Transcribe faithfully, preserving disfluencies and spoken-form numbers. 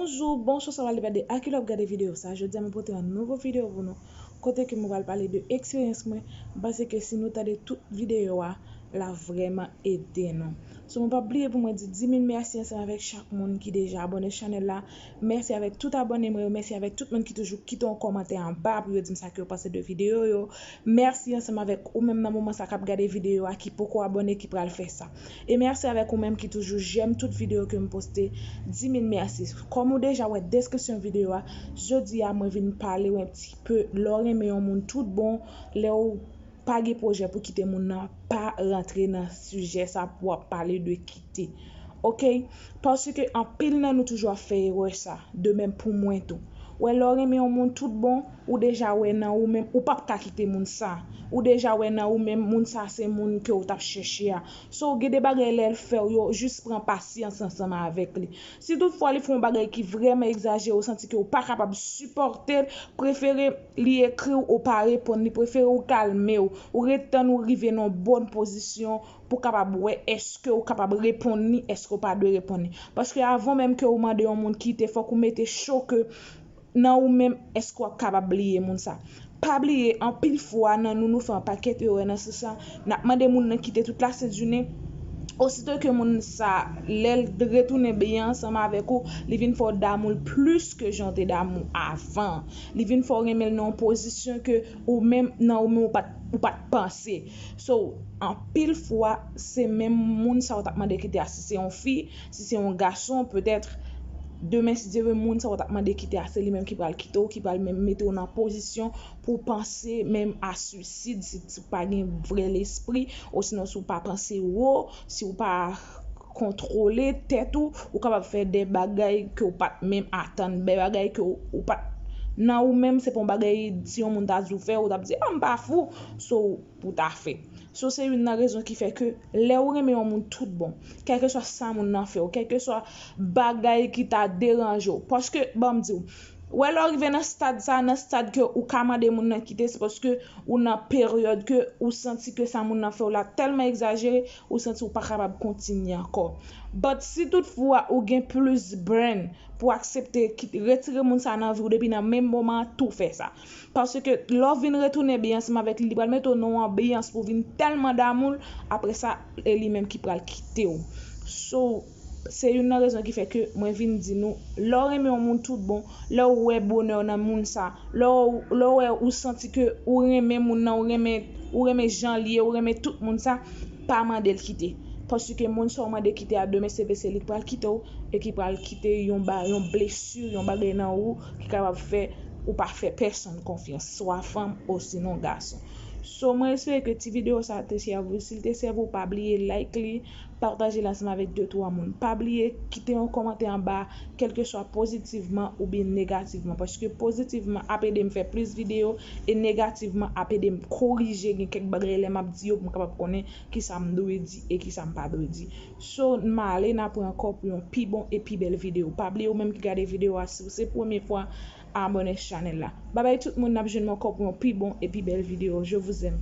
Bonjou, bonswa, sa va, li va de a ki lè w ap gade videyo sa. Jodi a mwen pote yon nouvo videyo pou nou, kote ke mwen pral pale de eksperyans mwen. M panse ke si nou tande tout videyo a, l ap vrèman ede nou. So, mwen p ap bliye pou mwen di di mil mèsi ansanm avèk chak moun ki deja abòne chanèl la. Mèsi avèk tout abòne mwen yo, mèsi avèk tout moun ki toujou kite yon kòmantè anba pou yo di m sa ke yo panse de videyo yo. Mèsi ansanm avèk ou menm nan moman sa k ap gade videyo a, ki poko abòne, ki pral fè sa. E mèsi avèk ou menm ki toujou j'aime tout videyo ke m poste. Di mil mèsi. Kòm ou deja wè deskripsyon videyo a, jodi a mwen vin pale w yon ti pe lè w renmen yon moun tout bon, lè w pa gen pwojè pou kite moun nan, pa rantre nan sijè sa pou w ap pale de kite. Oke? Paske anpil nan nou toujou ap fè erè sa. De menm pou mwen tou. Wè, lè w renmen yon moun tout bon, ou deja wè nan ou menm, ou p ap ka kite moun sa. Ou deja wè nan ou menm, moun sa se moun ke w t ap chèche a. So, gen de bagay lè l fè w, yo jis pran pasyans ansanm avèk li. Si toutfwa li fè yon bagay ki vrèman egzajere, ou santi ke w pa kapab sipòte l, prefere li ekri w, ou pa reponn li, prefere w kalme w, ou ret tann ou rive nan yon bòn pozisyon pou w kapab wè èske w kapab reponn li, èske w pa dwe reponn li. Paske avan menm ke w mande yon moun kite, fòk ou mete cho ke nan ou menm, èske w ap kapab bliye moun sa. Pa bliye, anpil fwa nan nou, nou fè yon pakèt erè nan sans sa, n ap mande moun nan kite tout lasent jounen. Osito ke moun sa, lè l retounen byen ansanm avèk ou, li vin fè w damou l plis ke jan w te damou avan. Li vin fè w renmen l nan yon pozisyon ke ou menm, nan ou menm, ou pa t, ou pa t panse. So, anpil fwa, se menm moun sa w t ap mande kite a, si se yon fi, si se yon gason, petèt, demen, si Dye vle, moun sa w t ap mande kite a, se li menm ki pral kite w, ki pral menm mete w nan pozisyon pou w panse menm a swisid, si, si w pa gen vrè lespri, osinon si w pa panse wo, si w pa kontwole tèt ou, ou kapab fè de bagay ke w pa t menm atann, de bagay ke w, ou pa t, nan ou menm, se pa yon bagay, si yon moun ta di w fè, ou t ap di, "Ah, m pa fou." So, pou w ta fè. So, se youn nan rezon ki fè ke lè ou renmen yon moun tout bon, kèlkeswa sa moun nan fè w, kèlkeswa bagay ki ta deranje w, paske, ban m di w, wè, lè w rive nan stad sa, nan stad ke ou ka mande moun nan kite, se paske ou nan peryòd ke ou santi ke sa moun nan fè w la tèlman egzajere, ou santi ou pa kapab kontinye ankò. But si toutfwa ou gen plis brain pou aksepte ki, retire moun sa nan vi w depi nan menm moman an, tou fè sa. Paske lè w vin retounen byen ansanm avèk li, li pral mete w nan yon anbyans pou w vin tèlman damou l, apre sa, e li menm ki pral kite w. So, se youn nan rezon ki fè ke mwen vin di nou, lè w renmen yon moun tout bon, lè w wè bonè w nan moun sa, lè w, lè w wè ou santi ke ou renmen moun nan, ou renmen, ou renmen jan l ye, ou renmen tout moun sa, pa mande l kite. Paske moun sa w mande kite a, demen se vre se li k pral kite w e ki pral kite yon ba, yon blesi, yon bagay nan ou ki kapab fè ou pa fè pèsonn konfyans, swa fanm osinon gason. So, mwen espere ke ti videyo sa te sèvi w. Si l te sèvi w, pa bliye like li, pataje l ansanm avèk de twa moun. Pa bliye kite yon kòmantè anba, kèlkeswa pozitivman oubyen negativman, paske pozitivman ap ede m fè plis videyo e negativman ap ede m korije gen kèk bagay lè m ap di yo pou m kapab konnen kisa m dwe di e kisa m pa dwe di. So, m ale, n a pran ankò pou yon pi bon e pi bèl videyo. Pa bliye, ou menm ki gade videyo a, si w se premye fwa, abòne chanèl la. Babay tout moun, n ap jwenn mwen ankò pou yon pi bon e pi bèl videyo. Je vous aime.